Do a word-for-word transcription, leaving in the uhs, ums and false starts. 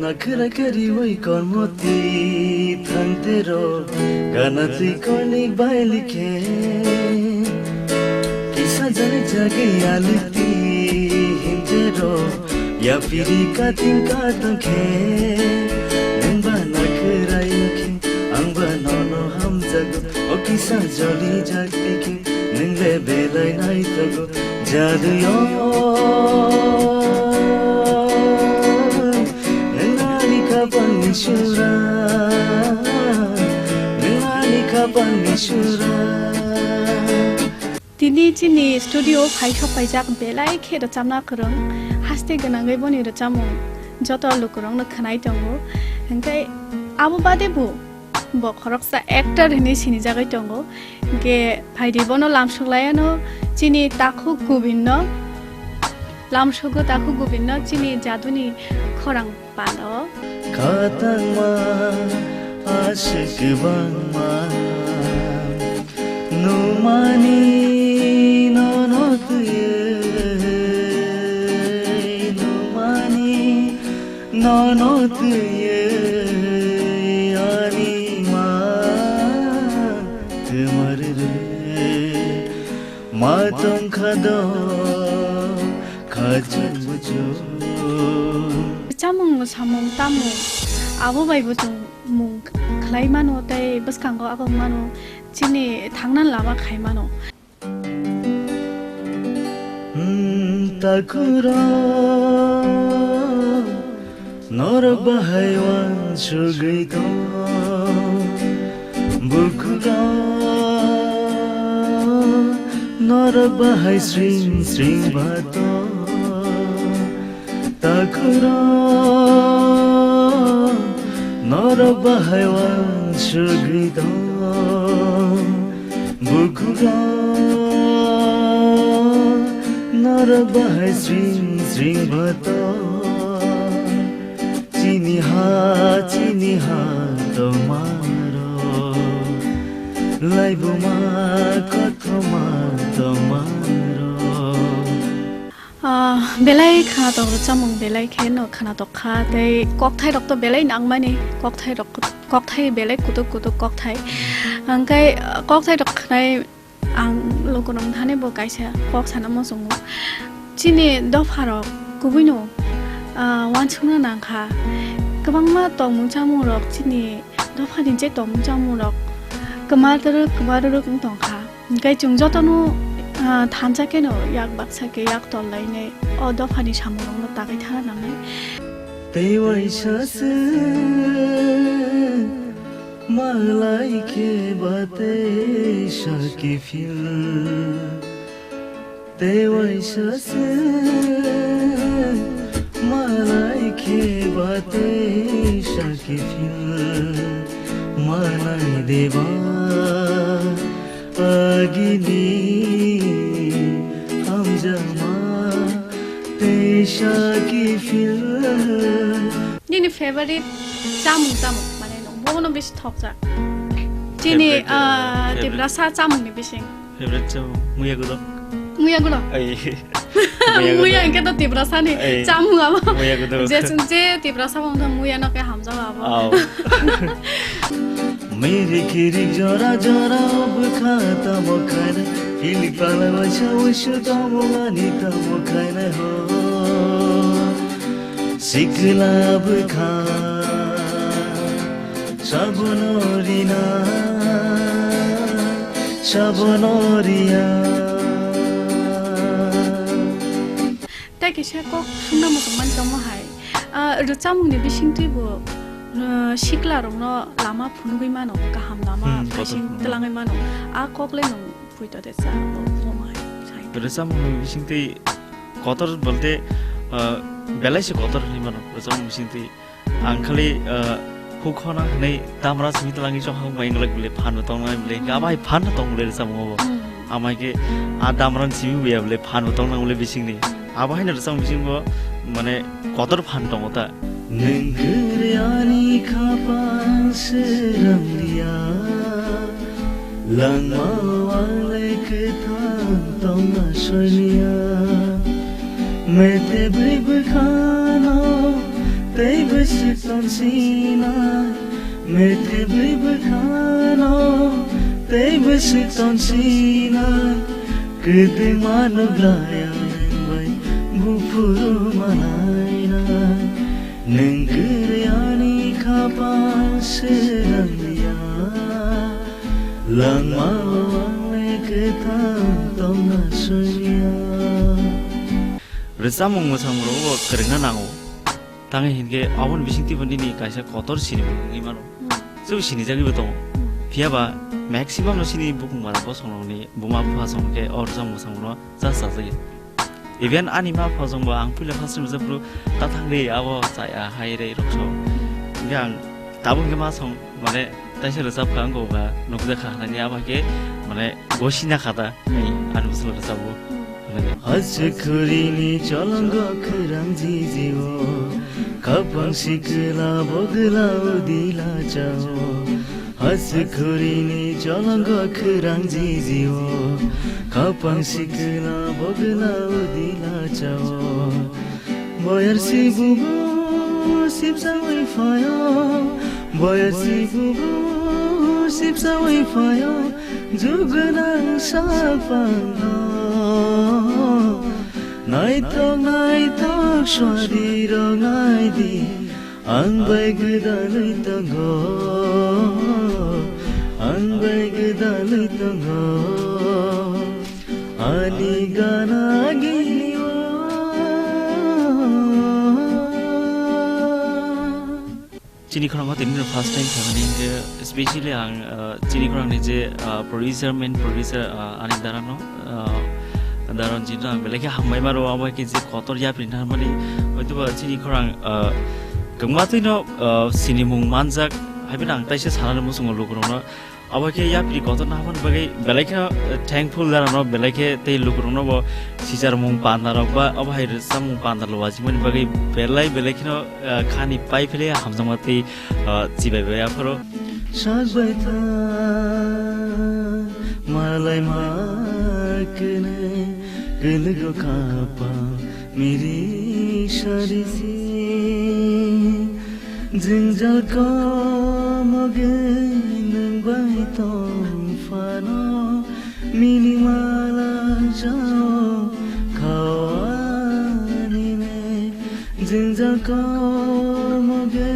Nakhwra kariwi kormo twi thangtero, gana twi konik bai likhe. Kisa jani jagwi alwk twi hintero, yapiri kating katang khe. Nwng ba nakhwra yokhe, ang ba nono hamjago. O kisa joli jak twi khe, nwng le belai naithogo. Jaduyong, nwng ani kapalni sura, nwng ani kapalni sura. Tini chini studio phai sok paijak belai khe rwchapna kwrwng, haste gwnangwi boni rwchapmung joto lukurokno khwnai tongo. Hwnkhe abo bade bo Bo khoroksa actor hinwi sinijagwi tongo. Hwnkhe phaidi bono lamsok laiano chini takhuk Gobinno, lamsogo takhuk Gobinno chini jaduni khorang pano. Khatangma aswk kwbangma nungmani nono twiwi nungmani Nono twiwi ani ma twmar rw ma tongkha do khachuk buchuk. Chamung samung tamo abo bai bo chwng mung khlai mano tei bwskango abo mano chini thangna lama khai mano. Hmm, takura, norok bahai wansugwi tong, bukura, norok bahai sring sring ba tong. Takura, norok bahai wansugwi tong, bukura, norok bahai sring sring ba tong. Chini ha, chini ha tongmarok, laibuma kothoma tongmarok. Ah, belai khwnatok rwchapmung belai khe no khwnatok kha, tei kokthai rok to belai nangmani, kokthai rok, kokthai belai kutuk kutuk kokthai. Hwnkhe, ah, kokthai rok khwnai ang lukurok thani bo kaisa kok sana muchungo. Chini dopha rok kubui no, ah, wansukna nang kha. Kwbangma tongmung chamung rok chini dopha ni je tongmung chamung rok kwmar rwk kwmar rwk wng tong kha. Hwnkhe chwng jotono, ah, thansa kheno yak baksa khe yak tol lainai o dophani samungrokno tagwi thana nangnai. Tei waisa se malai khe ba tei sa kiphil. Tei waisa se malai khe ba tei sa kiphil manai deba agini hamjakma tei sa kiphil. Nini favorite chamung tamo? Mane nwng bono bisi thokjak. Chini, Favorite, ah, favorite. Tiprasa chamungni bising. Favorite chamung, muya gudok. Muya gudok? Ai. Muya gudok. Muya hwnkhe to Tiprasani Ai. Chamung abo. Muya gudok. Je, je Tiprasa bo wngkha muya no khe hamjago abo. Au. Mirik kirik jora jora bwkha tamo khaina. Pilik pala waisa uisu tamo ani tamo khaina ho. Sikla bwkha. Sabono rina, sabono riya. Tei kaisa kok sungna muchung mani tongmo hai, ah, rwchapmungni bisingtwi bo, ah, sikla rokno lama phunugwi mano, kaham lama Hmm, phaising kotor, hmm. Twlangwi mano. A kok le nwng puito de cha, bo, bo hai sai. Rwchapmungni bisingtwi kotor bolte, ah, belai se kotor hinwi mano rwchapmung bisingtwi. Ang khali, ah, huk hona hwnwi damra simi twlangwi chong hang bai wngla bile phan bo tongnai bile, hwnkhe abo hai phan no tong bile rwchapmung bo. Hmm. Amai khe a damra ni simi buya bile phan bo tong nang bile bisingni. Hmm. Abo hai no rwchapmung bisingo mane kotor phan tongo ta. Nwng kwrwi ani khaphang swrang liya. Langma walai kwthang tongna soiniya, mete bwi bwkhano Tei bwswk tongsinai, mete bwi bwkhano, tei bwswk tongsinai, kwdwma nukla yang nwng bai buphuru malainai. Nwng kwrwi ani khapang swnamya, langmao ang le kwthang tongna swiya. Rwchapmung mwsamung rokbo kwrwngna nango. Tangwi hinkhe aboni bisingtwibo nini kaisa kotor sinimung wngwi mano. Hmm. Chwng sinijagwibo tongo. Hmm. Phiyaba maximum no chini bukung mara bosongrokni buma bupha song khe o rwchapmung mwsamungno cha chajagwi. Even ani ma pha songbo ang puila first time rwchapphuru ta thangri abo chaya hai rei rok song. Hinkhe ang tabuk hinkhe ma song mane taisa rwchapkha wngkha nukjakha hinani abo hinkhe mane gosina khata. Ani bwswk rwchapbo. Hwnwi. Hachwk khurini cholongo khwrang jijio, khapang sikla bogla udila chao. Hachwk khurini cholongo khwrang jijio, khapang sikla bogla udila chao. Boyar si bubu sipsa wai phaio, boyar si bubu sipsa wai phaio, jugunang saphangno. Naithok naithok swari rok naidi, ang bai gwdalwi tongo, ang bai gwdalwi tongo. Ani gana gini o. Chini khorang o tini first time thangani hinkhe specially ang, uh, chini khorang ni je, uh, producer, main producer, uh, ani dara no, uh, dara ni jino ang belai khe hambai maro, abo hai khe je kotor yapri na mani, hoito ba chini khorang, uh, kwbangma twi no, uh, sinimung manjak, hai phano ang taisa sana muchungo lukurok no. Abo khe yapri kotor na hapani bagwi belai kheno, eh, thankful dara no, belai khe tei lukurok no bo sichar mung panda rok ba abo hai rwchapmung panda lo wajimani bagwi belai belai kheno, eh, khani pai phele hamjakma tei, eh, chibai bai aphuru. Sak bai tha malai ma kene kene go khapa miri sari si. Jwngjal komoge nwng bai tong phano, minimala jao khawani ne. Jwngjal komoge